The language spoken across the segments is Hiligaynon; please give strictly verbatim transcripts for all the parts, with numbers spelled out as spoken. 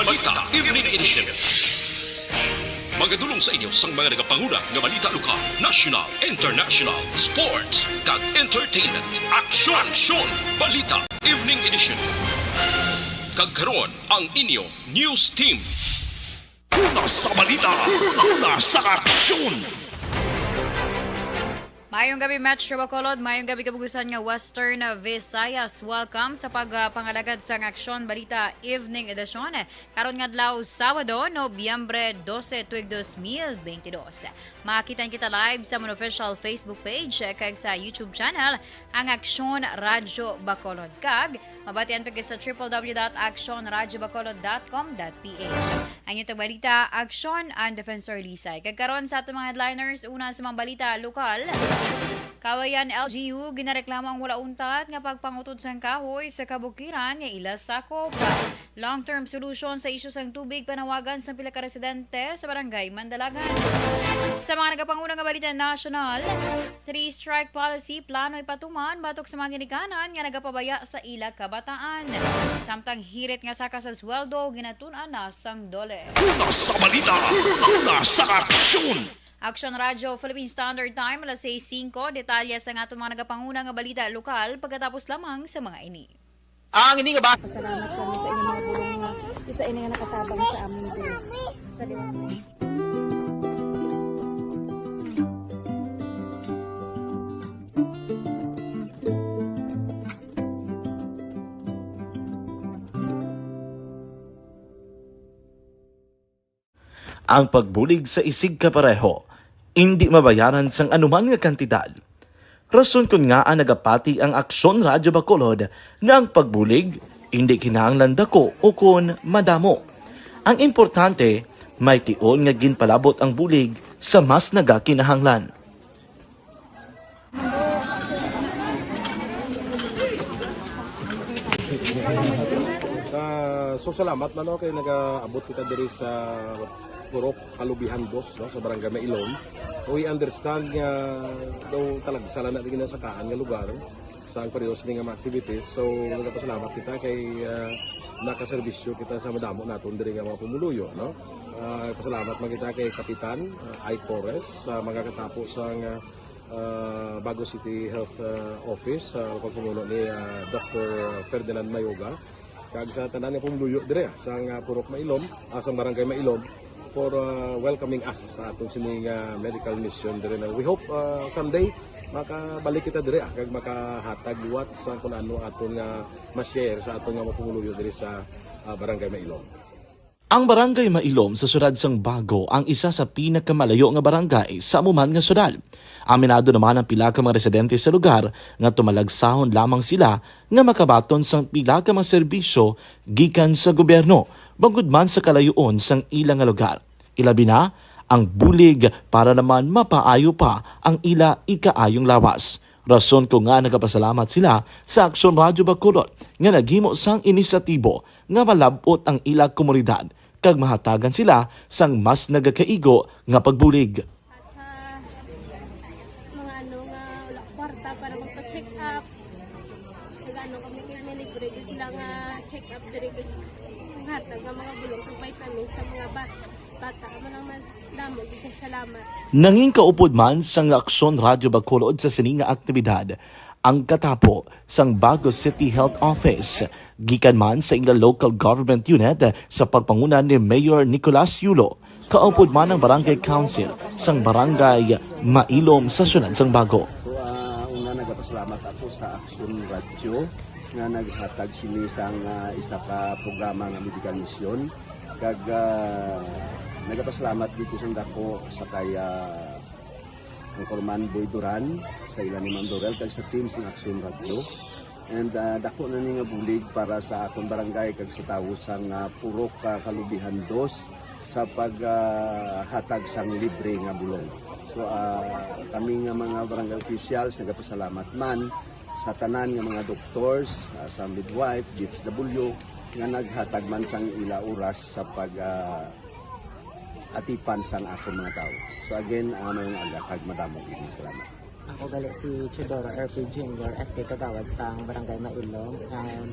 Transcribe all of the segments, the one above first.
Balita Evening Edition. Magadulong sa inyo sang mga nagapanguna nga balita lokal, national, international, sports, kag entertainment. Aksyon! Aksyon! Balita Evening Edition. Kag karon, ang inyo news team. Una sa balita, una sa aksyon. Mayong gabi, Metro Bacolod. Mayong gabi, kabugusan nga Western Visayas. Welcome sa pagpangalagad sang Aksyon Balita Evening Edition. Karon nga adlaw, Sabado, Nobyembre dose, tuig dos mil benti dos. Makita kita live sa amon official Facebook page kag sa YouTube channel, ang Aksyon Radyo Bacolod. Kag mabatian pa sa triple W dot aksyon radyo bacolod dot com dot P H. Ang inyong tagbalita, Aksyon, ang Defensor Lisay. Kag karon sa aton mga headliners, una sa mga balita lokal. Kawayan L G U, ginareklamo ang wala untat nga pagpangutod sang kahoy sa kabukiran nga ila sakop. Long-term solution sa isyu sang tubig panawagan sang pila ka residente sa Barangay Mandalagan. Sa mga nagapanguna nga balita nasyonal, three strike policy plano ipatuman batok sa mga ginikanan nga nagapabaya sa ila kabataan. Samtang hirit nga saka sa sweldo ginatun-an na sang DOLE. Una sa balita, una sa aksyon. Aksyon Radyo Philippine Standard Time, alas sais singko. Detalye sa aton mga nagapanguna nga balita lokal pagkatapos lamang sa mga ini. Ang ini nga ba? Pasalamat kami sa inyong mga bulong nga isa ini nga nakatabang sa amin diri. Sa liwanag. Ang pagbulig sa isigkapareho, indi mabayaran sang anuman nga kantidad. Rason kon ngaa nagapati ang Aksyon Radyo Bacolod nga ang pagbulig indi kinahanglan dako ukon madamo. Ang importante, may tion nga ginpalabot ang bulig sa mas nagakinahanglan. Ah, so salamat na, no, kay nagaabot kita diri sa Purok Kalubihan Dos, no, sa Barangay Mailom. We understand nga daw talagsa lang na di ginasakaan nga lugar sa ang parehas ni nga mga activities. So nagapasalamat kita kay, ah, nakaserbisyo kita sa madamo naton diri nga mga pumuluyo, no. Ah, pasalamat man kita kay Kapitan, ah, Ike Torres sa mga katapo sa nga ah, Bago City Health, ah, Office, sa pagpamuno ni, ah, Doctor Ferdinand Mayoga, kag sa tanan nga pumuluyo dire, ah, sa nga Purok Mailom, ah, sa Barangay Mailom, for, ah, welcoming us sa atong sining, ah, medical mission dire na. We hope, ah, someday makabalik kita dire, ah, kag makahatag liwat sa kung ano aton nga ma-share sa aton nga mga pumuluyo dire sa, ah, Barangay Mailom. Ang Barangay Mailom sa siyudad sang Bago ang isa sa pinakamalayo nga barangay sa amo man nga siyudad. Aminado naman ang pila ka mga residente sa lugar nga tumalagsahon lamang sila nga makabaton sang pila ka mga serbisyo gikan sa gobyerno, bangod man sa kalayoon sang ila nga lugar. Ilabi na ang bulig para naman mapaayo pa ang ila ikaayong lawas. Rason ko nga nagapasalamat sila sa Aksyon Radyo Bacolod nga naghimo sang inisyatibo nga malab-ot ang ila komunidad kag mahatagan sila sang mas nagakaigo nga pagbulig. At sa mga ano nga wala kwarta para magpa-check up, nag-ano kami, may libre gyud sila nga check up diri, kag hatag nga mga bulong kag vitamins sa mga bat-, bata. Amo lang man, damo gyud kay salamat. Nangin kaupod man sang Aksyon Radyo Bacolod sa sini nga aktibidad ang katapo sang Bago City Health Office, gikan man sa ila local government unit sa pagpanguna ni Mayor Nicolas Yulo, kaupod man ang Barangay Council sang Barangay Mailom sa siyudad sang Bago. So, ah, una, nagapasalamat ako sa Aksyon Radyo nga naghatag sini sang, ah, isa ka programa nga medical mission. Kag, ah, nagapasalamat gid ko sang dako sa kay, ah, Anchorman Boy Duran, sa ila ni Ma'am Dorel, kag sa team sang Aksyon Radyo. And, ah, dako na ni nga bulig para sa akon barangay kag sa tawo sang, ah, Purok, ah, Kalubihan Dos sa pag, ah, hatag sang libre nga bulong. So, ah, kami nga mga barangay officials nagapasalamat man sa tanan nga mga doctors, ah, sa midwife, D S W, nga naghatag man sang ila oras sa pag, ah, atipan sang akon mga tawo. So again, ah, mayong aga kag madamo gid nga salamat. Ako gali si Teodoro R P Junior, S K Kagawad sang Barangay Mailong. Um,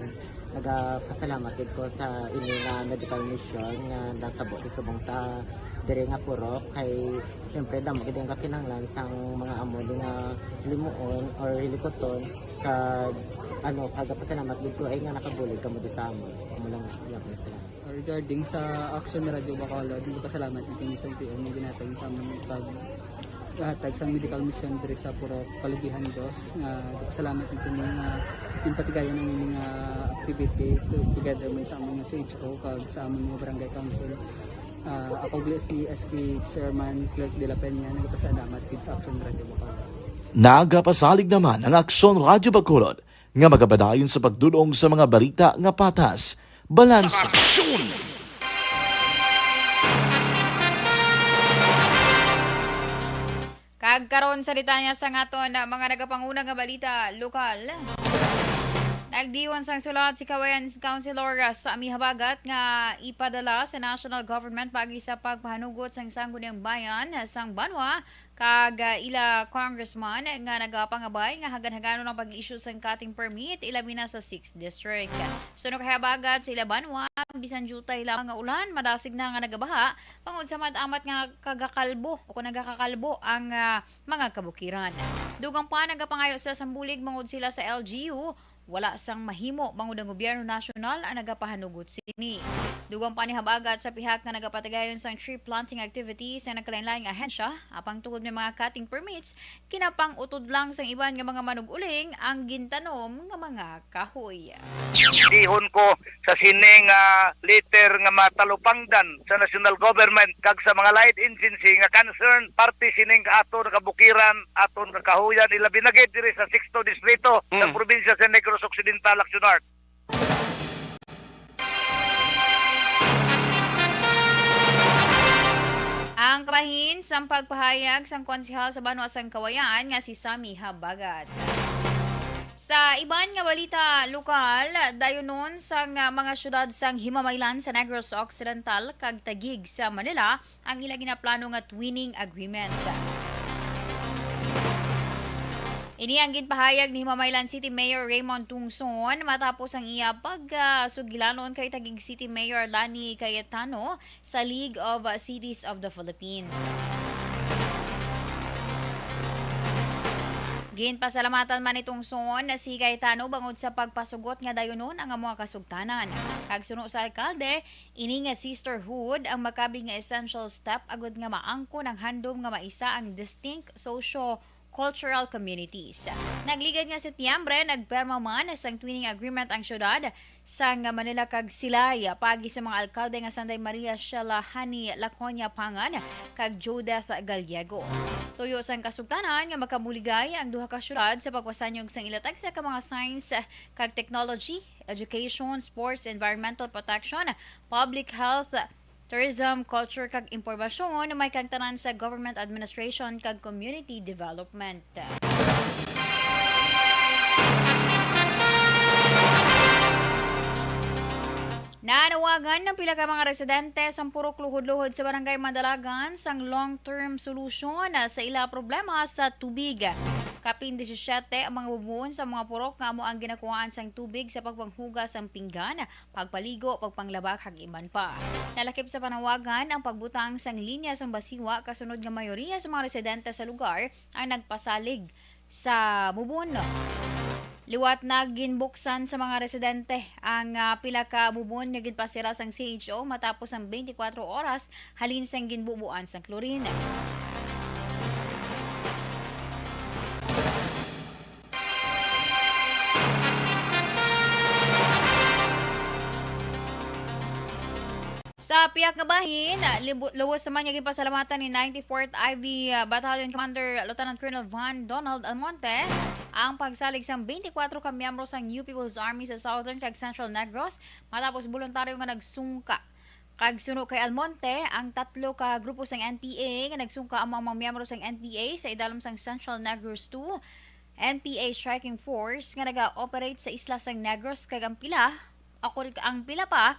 nagapasalamat gid ko sa ini nga medical mission nga natabo sa subong sa diri nga purok. Kay, syempre, damo gid ang kakinahanglan sang mga amo ni nga hilimuon or hilikuton. Kag, ano, nagapasalamat gid ko ay nga nakabulig kamo di sa amo. Amo lang, iya ko sila. Regarding sa Action Radio Bacolod, nagapasalamat gid kami sa L T O nga ginhatag sa amon pag hatag sang medical mission diri sa Purok Kalugihan Dos. Nga nagapasalamat gid kami nga ginpatigayon ang ining, ah, activity to-, together man sa amon nga C H O kag sa amon nga barangay council. Ah, ako gali si S K Chairman Clerk de la Peña, nagapasalamat gid sa Action Radio Bacolod. Nagapasalig naman ang Aksyon Radyo Bacolod nga magapadayon sa pagdul-ong sa mga balita nga patas, balanse. Sa aksyon! Kag karon sa detalye sang aton, ah, mga nagapanguna nga balita lokal. Nagdihon sang sulat si Cauayan Councilor, ah, Sammy Habagat nga ipadala sa national government paagi sa pagpahanugot sang Sangguniang Bayan sang banwa kag, ah, ila congressman nga nagapangabay nga hagan-haganon ang pag-issue sang cutting permit, ilabi na sa sixth District. Suno kay Habagat, sa ila banwa, bisan diutay lamang nga ulan, madasig na nga nagabaha, bangod sa mad-amat nga kagakalbo o kung nagakakalbo ang, ah, mga kabukiran. Dugang pa, nagapangayo sila sang bulig bangod sila sa L G U, wala sang mahimo bangod ang gobyerno nasyonal ang nagapahanugot sini. Dugang pa ni Habagat, sa pihak nga nagapatigayon sang tree planting activities sa nagkalainlaing ahensya, apang tungod may mga cutting permits, kinapang-utod lang sang iban nga mga manug-uling ang gintanom nga mga kahoy. Dihon ko sa sining, ah, letter nga matalupangdan sa national government kag sa mga lain agency nga concern parte sining aton kabukiran, aton kakahuyan, ilabi na gid diri sa Sixto Distrito sa Mm. probinsya sa Negros Occidental, Action Art. Ang kabahin sang pagpahayag sang konsehal sa banwa sang Cauayan nga si Sammy Habagat. Sa iban nga balita lokal, dayunon sang, ah, mga syudad sang Himamaylan sa Negros Occidental kag Taguig sa Manila ang ila ginaplano nga twinning agreement. Ini ang ginpahayag ni Himamaylan City Mayor Raymond Tungson matapos ang iya pagsugilanon kay Taguig City Mayor Lani Cayetano sa League of Cities of the Philippines. Ginpasalamatan man ni Tungson si Cayetano bangod sa pagpasugot nga dayunon ang amo nga kasugtanan. Kag suno sa alkalde, ini nga sisterhood ang makabig nga essential step agud nga maangkon ang handom nga maisa ang distinct socio-cultural communities. Nagligad nga Setyembre, nagpirma man sang twinning agreement ang syudad sang Manila kag Silay, paagi sa mga alkalde nga sanday Maria Sheila Honey Laconia Pangan kag Judith Gallego. Tuyo sang kasugtanan nga makabuligay ang duha ka syudad sa pagpasanyog sang ila tagsa ka mga science kag technology, education, sports, environmental protection, public health, tourism, culture kag impormasyon, may kagtanan sa government administration kag community development. Nanawagan ang pila ka mga residente sa Purok Luhod-Luhod sa Barangay Mandalagan sang long-term solution sa ila problema sa tubig. Kapin disisyete ang mga bubuon sa mga purok nga amo ang ginakuhaan sang tubig sa pagpanghugas sang pinggan, pagpaligo, pagpanglaba, kag iban pa. Nalakip sa panawagan ang pagbutang sang linya sang basiwa, kasunod nga mayoriya sa mga residente sa lugar ang nagpasalig sa bubon. Liwat na ginbuksan sa mga residente ang, ah, pila ka bubon nga ginpasira sang C H O matapos ang twenty-four oras halin sang ginbubuan sang chlorine. Sa pihak nga bahin, libu-, lubos naman nga ginpasalamatan ni ninety-fourth I V, ah, Battalion Commander Lieutenant Colonel Von Donald Almonte ang pagsalig sang twenty-four ka miyembro sang New People's Army sa Southern kag Central Negros matapos boluntaryo nga nagsungka. Kag suno kay Almonte, ang tatlo ka grupo sang N P A nga nagsungka amo ang mga miyembro sang N P A sa idalom sang Central Negros two N P A Striking Force nga naga-operate sa isla sang Negros, kag ang pila, ako, ang pila pa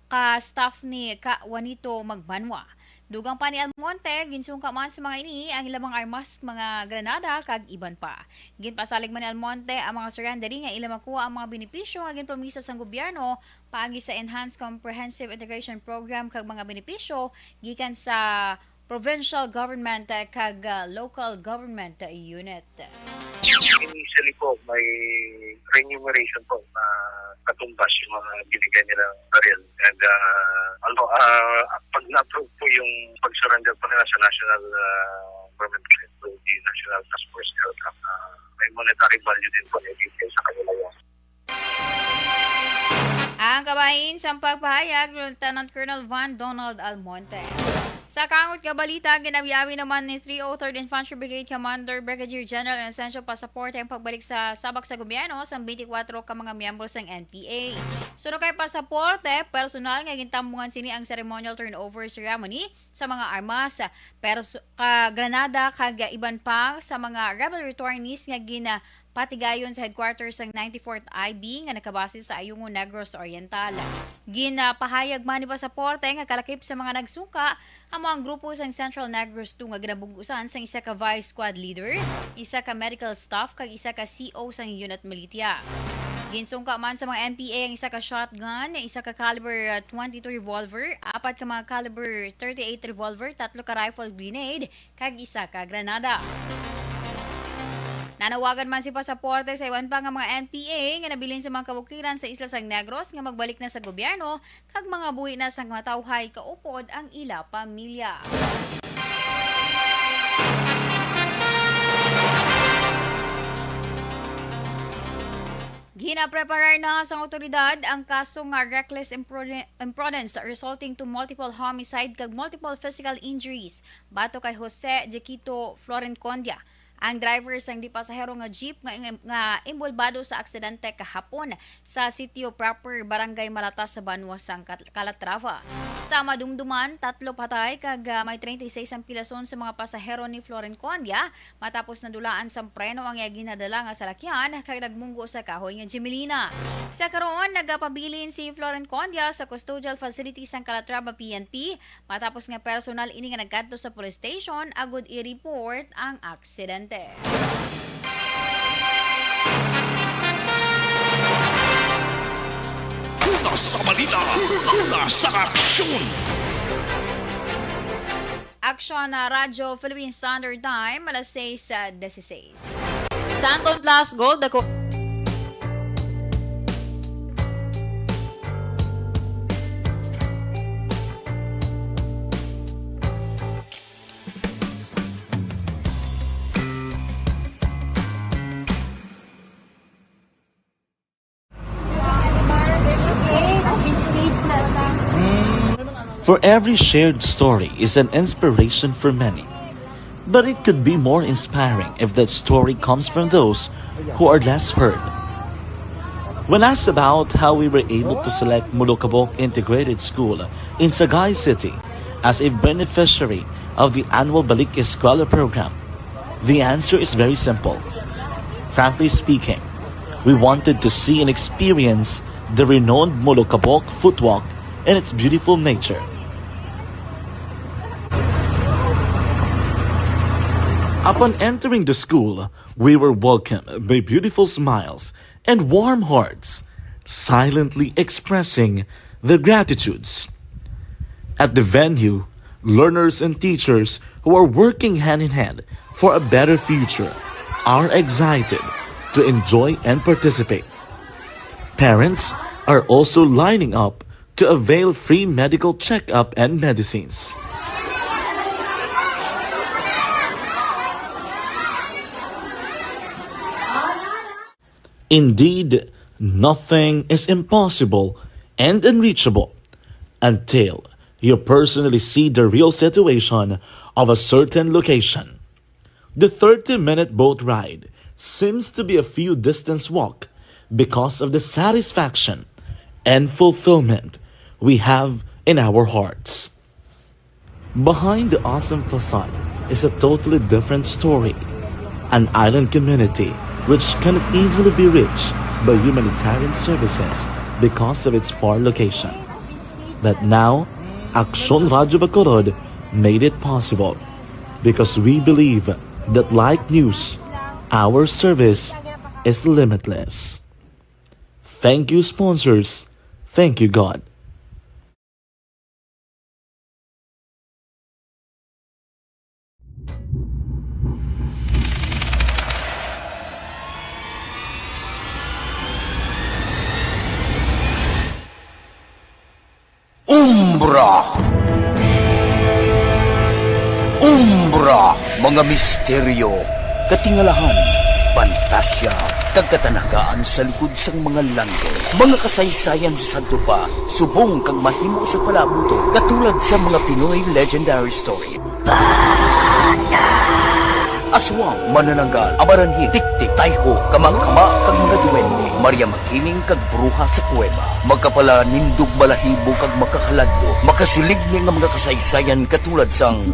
ka staff ni Ka Juanito Magbanwa. Dugang pa ni Almonte, ginsungka man sa mga ini ang ilang mga armas, mga granada, kag iban pa. Ginpasalig man ni Almonte ang mga surrenderee nga ila makuha ang mga benepisyo nga ginpromisa sang gobyerno paagi sa Enhanced Comprehensive Integration Program kag mga benepisyo gikan sa provincial government, eh, kag, ah, local government, eh, unit. Initially po, may remuneration po na katumbas yung mga binigay nilang baril. And, ah, ano, ah, pag na-approve po yung pag-surrender po nila sa national, ah, government, through the National Task Force, ah, may monetary value din po na ibigay sa kanila yan. Ang kabahin sang pagpahayag ni Lieutenant Colonel Van Donald Almonte. Sa kangot nga balita, ginawi-awi naman ni three oh third Infantry Brigade Commander Brigadier General Inocencio Pasaporte ang pagbalik sa sabak sa gobyerno sang twenty-four ka mga miyembro sang N P A. Suno kay Pasaporte, personal nga gintambungan sini ang ceremonial turnover ceremony sa mga armas, pero ka granada kag iban pa sa mga rebel returnees nga gina patigayon sa headquarters sang ninety-fourth I B nga nakabase sa Ayungon, Negros Oriental. Ginapahayag man ni Pasaporte nga kalakip sa mga nagsungka amo ang grupo sang Central Negros two nga ginabug-usan sang isa ka vice squad leader, isa ka medical staff, kag isa ka C O sang unit militia. Ginsungka man sa mga N P A ang isa ka shotgun, isa ka caliber, uh, twenty-two revolver, apat ka mga caliber thirty-eight revolver, tatlo ka rifle grenade, kag isa ka granada. Nanawagan man si Pasaporte sa iban pa nga mga N P A nga nabilin sa mga kabukiran sa isla sang Negros nga magbalik na sa gobyerno kag mangabuhi na sang matawhay kaupod ang ila pamilya. Ginapreparar na sang awtoridad ang kaso nga reckless imprudence resulting to multiple homicide kag multiple physical injuries batok kay Jose Jaquito Florencondia, ang driver sang di pasahero nga jeep nga, nga imbolbado sa aksidente kahapon sa Sitio Proper, Barangay Malata sa banwa sang Cal-, Calatrava. Sa madumduman, tatlo patay kag, ah, may treinta y seis ang pilason sa mga pasahero ni Florencondia matapos nadulaan sang preno ang iya ginadala nga salakyan kag nagmunggo sa kahoy nga jemelina. Sa karon, nagapabilin si Florencondia sa custodial facility sang Calatrava P N P matapos nga personal ini nga nagkadto sa police station agud i-report ang aksidente. Una sa balita, una sa aksyon. Aksyon na Radyo Philippine Standard Time, alas sais, ah, dieciséis. Santon Plus Gold, dako. For every shared story is an inspiration for many. But it could be more inspiring if that story comes from those who are less heard. When asked about how we were able to select Molokabok Integrated School in Sagay City as a beneficiary of the annual Balik Eskwela program, the answer is very simple. Frankly speaking, we wanted to see and experience the renowned Molokabok footwalk and its beautiful nature. Upon entering the school, we were welcomed by beautiful smiles and warm hearts, silently expressing their gratitudes. At the venue, learners and teachers who are working hand in hand for a better future are excited to enjoy and participate. Parents are also lining up to avail free medical checkup and medicines. Indeed, nothing is impossible and unreachable until you personally see the real situation of a certain location. The thirty-minute boat ride seems to be a few distance walk because of the satisfaction and fulfillment we have in our hearts. Behind the awesome facade is a totally different story. An island community which cannot easily be reached by humanitarian services because of its far location. But now, Aksyon Radyo Bacolod made it possible because we believe that like news, our service is limitless. Thank you, sponsors. Thank you, God. Umbra. Umbra, mga misteryo, katingalahan, pantasya, kag katanagaan sa likod sang mga langit. Mga kasaysayan sa sadto pa, subong kag mahimo sa palabuton, katulad sa mga Pinoy legendary story. Aswang, manananggal, amaranhi, tiktik, tayho, kamangkama, kag mga duwende, Maria Makiling kag bruha sa kuweba, makapalanindog balahibo kag makahaladlo, makasiligni nga mga kasaysayan katulad sang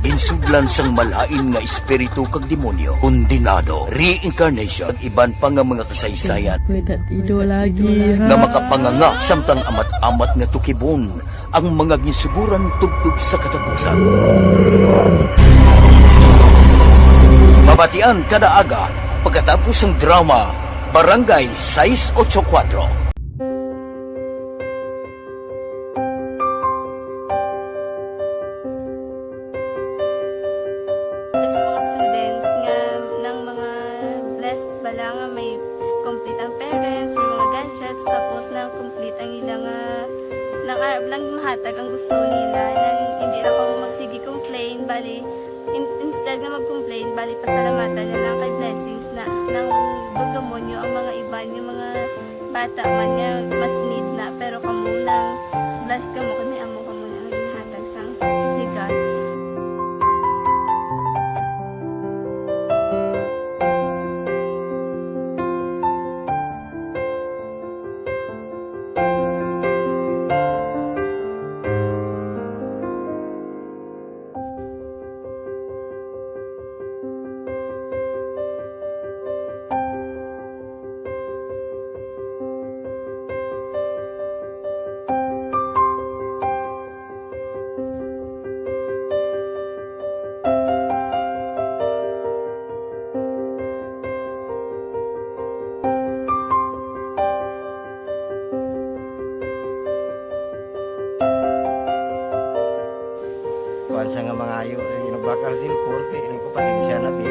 ginsudlan sang malain nga espiritu kag demonyo, kondenado, reincarnation, kag iban pa nga mga kasaysayan May tatido lagi, ha? nga makapanganga samtang amat-amat nga tukibon ang mga ginsuguran tubtob sa katapusan. Mabatian kada aga pagkatapos sang drama Barangay sais ocho kuwatro. Sa mga students nga nang mga blessed bala nga may complete ang parents, may mga gadgets, tapos na complete ang ila nga nang arab lang mahatag ang gusto nila, nang hindi na kamo magsige complain, bali in, instead nga mag-complain, bali pasalamatan na lang kay blessings na nang dumdumon nyo ang mga iban nga mga bata man nga mas need na, pero kamo nang blessed kamo kay may amo kamo na nga ginhatag sang legal. Kuan sa nga mangayo, sige, nagbakal cellphone, ti, ini ko, pasensya na, ti,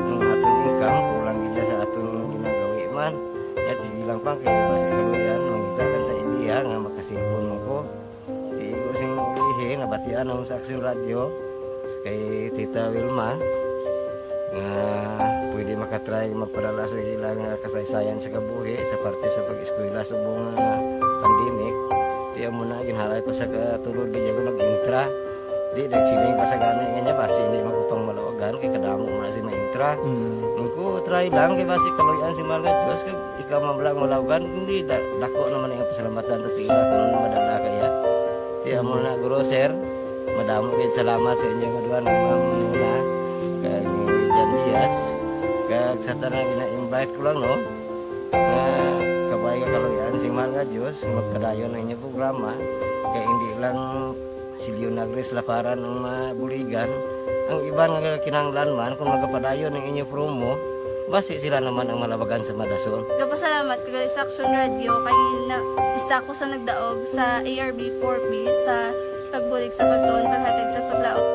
ang aton income, kulang gid sa aton ginagawi man. Yat, sige lang, pang, kay basi kaluyan, mangita lang ta idea nga makasilpon mo ko. Ti, ko sing ulihi, nabatian ang sa Aksyon Radio, kay Tita Wilma, nga pwede makatry magpadala sa ilang kasaysayan sa kabuhi sa parte sa pag-eskwela subong nga pandemic. Ti amo na, ginhalay ko sa katulod, di ako nag-intra. Di, nagsiling pa sa gani nga niya, basi hindi man ko pang malawagan, kay kadamo man si ma-intra. Ang ko, try lang, kay basi kaluyan si mahal nga Diyos, kay ikaw man lang malawagan, hindi, da, dako naman ang pasalamatan ta sa ila kung madala kaya. Ti amo na, guro, sir, madamo gid salamat sa inyo nga duha, ni Ma'am Mona, kag ni Jan Diaz, kag sa tanan gina-invite ko lang, no, nga kabay nga kaluyan si mahal nga Diyos, magpadayon ang inyo programa, kay hindi lang si Leonagris Laparan ang mabuligan. Ang iban nga kinahanglan man, kung magapadayon ang inyo promo, basi sila naman ang malabagan sa madason. Gapasalamat ko gali sa Aksyon Radio kay na, isa ko sa nagdaog sa A R B four B sa pagbulig sa pagtuon, paghatag sa paglaom.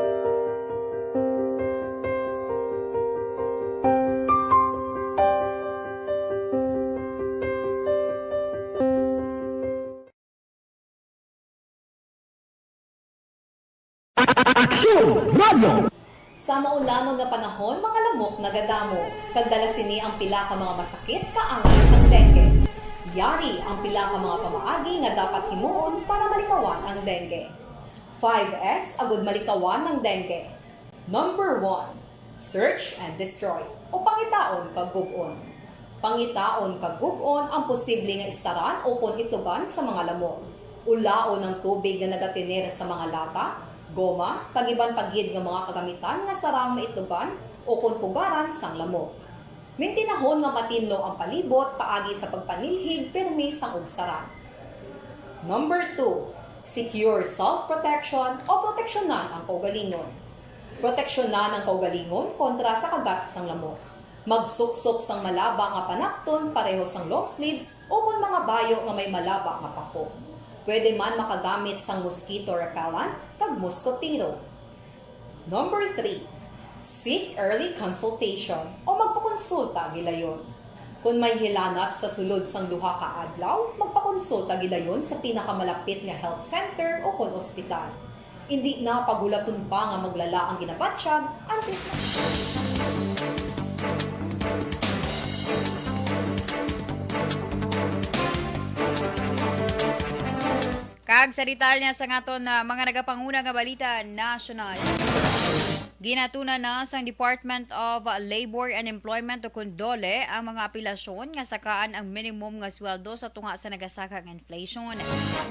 Aksyon Radio! Sa maulangon nga panahon, mga lamok nagadamo, kag dala sini ang pila ka mga masakit kaangay sang dengue. Yari ang pila ka mga pamaagi nga dapat himuon para malikawan ang dengue. Five S agud malikawan ang dengue. Number one, search and destroy, o pangitaon kag gub-on. Pangitaon kag gub-on ang posible nga istaran ukon itugan sa mga lamok. Ulaon ang tubig nga nagatener sa mga lata, goma, kag iban pa gid nga mga kagamitan nga sarang maitugan ukon pugaran sang lamok. Mintinahon nga matinlo ang palibot paagi sa pagpanilhig pirmi sang ugsaran. Number two, Secure self-protection o proteksyonan ang kaugalingon. Proteksyonan ang kaugalingon kontra sa kagat sang lamok. Magsuksok sang malaba nga panakton pareho sang long sleeves ukon mga bayo nga may malaba nga pako. Pwede man makagamit sang mosquito repellent kag mosquitero. Number three, seek early consultation o magpakonsulta gilayon. Kon may hilanat sa sulod sang duha ka adlaw, magpakonsulta gilayon sa pinakamalapit nga health center o kon ospital. Indi na paghulaton pa nga maglala ang ginabatyag antes na. Kag sa detalye sa aton, ah, mga nagapanguna nga balita nasyonal. Ginatuna na sang Department of Labor and Employment o kon DOLE ang mga apelasyon nga sakaan ang minimum nga sweldo sa tunga sa nagasaka nga inflation.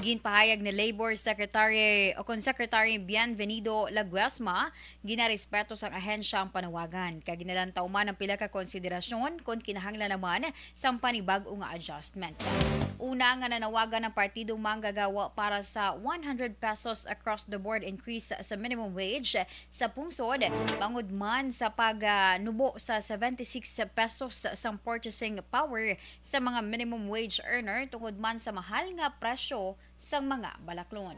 Ginpahayag ni Labor Secretary o kon Secretary Bienvenido Laguesma, ginarespeto sang ahensya ang panawagan, kag ginalantaw man ang pila ka konsiderasyon kon kinahanglan naman sang panibag-o nga adjustment. Una nga nanawagan ang Partido Manggagawa para sa one hundred pesos across the board increase sa minimum wage sa pungsod, bangod man sa pagnubo sa seventy-six pesos sang purchasing power sa mga minimum wage earner tungod man sa mahal nga presyo sang mga balaklon.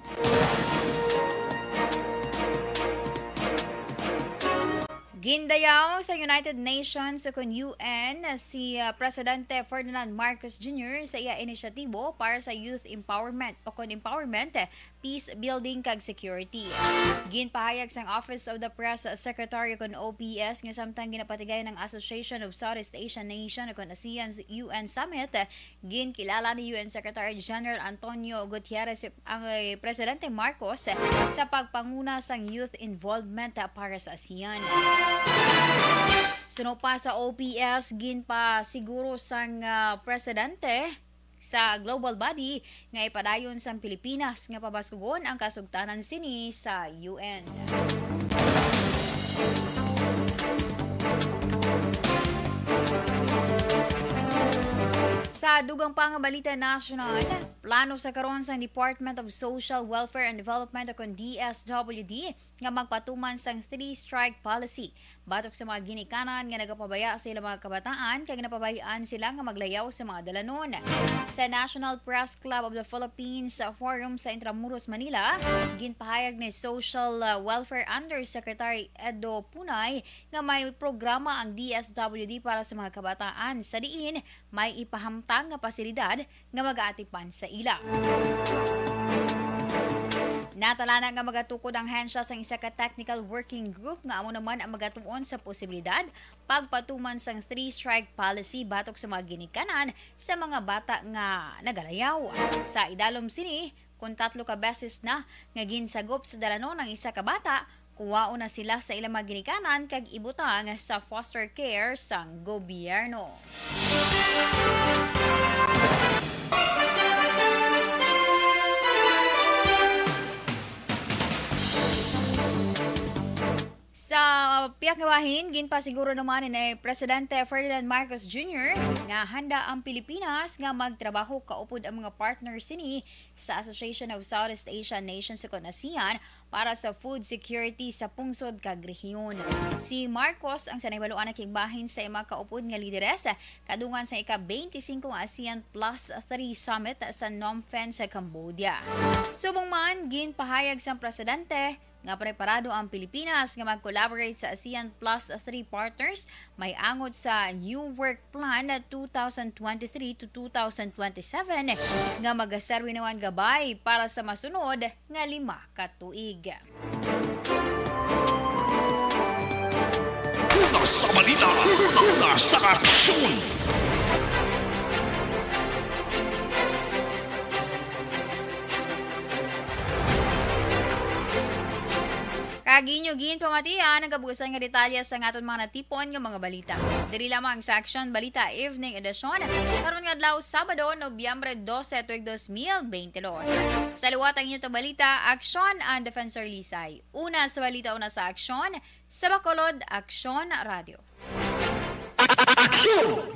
Gindayaw sa United Nations o kon U N si, ah, Presidente Ferdinand Marcos Junior sa iya inisyatibo para sa youth empowerment o kon empowerment, peace building kag security. Ginpahayag sang Office of the Press Secretary o kon O P S nga samtang ginapatigayon ang Association of Southeast Asian Nation o kon ASEAN U N Summit, ginkilala ni U N Secretary General Antonio Gutierrez ang, eh, Presidente Marcos sa pagpanguna sang youth involvement para sa ASEAN. Suno pa sa O P S, ginpasiguro sang, ah, Presidente sa global body nga ipadayon sang Pilipinas nga pabaskugon ang kasugtanan sini sa U N. Sa dugang pa nga balita nasyonal, plano sa karon sang Department of Social Welfare and Development o kon D S W D nga magpatuman sang three strike policy batok sa mga ginikanan nga nagapabaya sa ilang mga kabataan kag napabay-an sila nga maglayaw sa mga dalanon. Sa National Press Club of the Philippines Forum sa Intramuros, Manila, ginpahayag ni Social, uh, Welfare Undersecretary Edo Punay nga may programa ang D S W D para sa mga kabataan sa diin may ipahamtang nga pasilidad nga mag-aatipan sa ila. Natala na nga magatukod ang hensya sang isa ka technical working group nga amo naman ang magatuon sa posibilidad pagpatuman sang three strike policy batok sa mga ginikanan sa mga bata nga nagalayaw. Sa idalom sini, kung tatlo ka beses na nga ginsagop sa dalanon ang isa ka bata, kuwaon na sila sa ilang mga ginikanan kag ibutang sa foster care sang gobyerno. Sa pihak nga bahin, ginpasiguro naman ni Presidente Ferdinand Marcos Junior nga handa ang Pilipinas nga magtrabaho kaupod ang mga partners sini sa Association of Southeast Asian Nations o kon ASEAN para sa food security sa pungsod kag rehiyon. Si Marcos ang sa nahibaluan nga kigbahin sa iya mga kaupod nga lideres kadungan sa ika twenty-five nga ASEAN Plus three Summit sa Phnom Penh sa Cambodia. Subong man, ginpahayag sang presidente nga preparado ang Pilipinas nga mag-collaborate sa ASEAN Plus three partners may angot sa New Work Plan two thousand twenty-three to two thousand twenty-seven nga magaserbi naman gabay para sa masunod nga lima ka tuig. Una sa balita, una sa aksyon. Kag inyo ginpamatian ang kabuusan nga detalye sa aton mga natipon nga mga balita. Diri lamang sa Aksyon Balita Evening Edition, karon nga adlaw, Sabado, Nobyembre dose, tuig dos mil bente dos. Sa liwat ang inyo balita, Aksyon ang Defensor Lisay. Una sa balita, una sa aksyon, sa Bacolod, Aksyon Radio. Aksyon!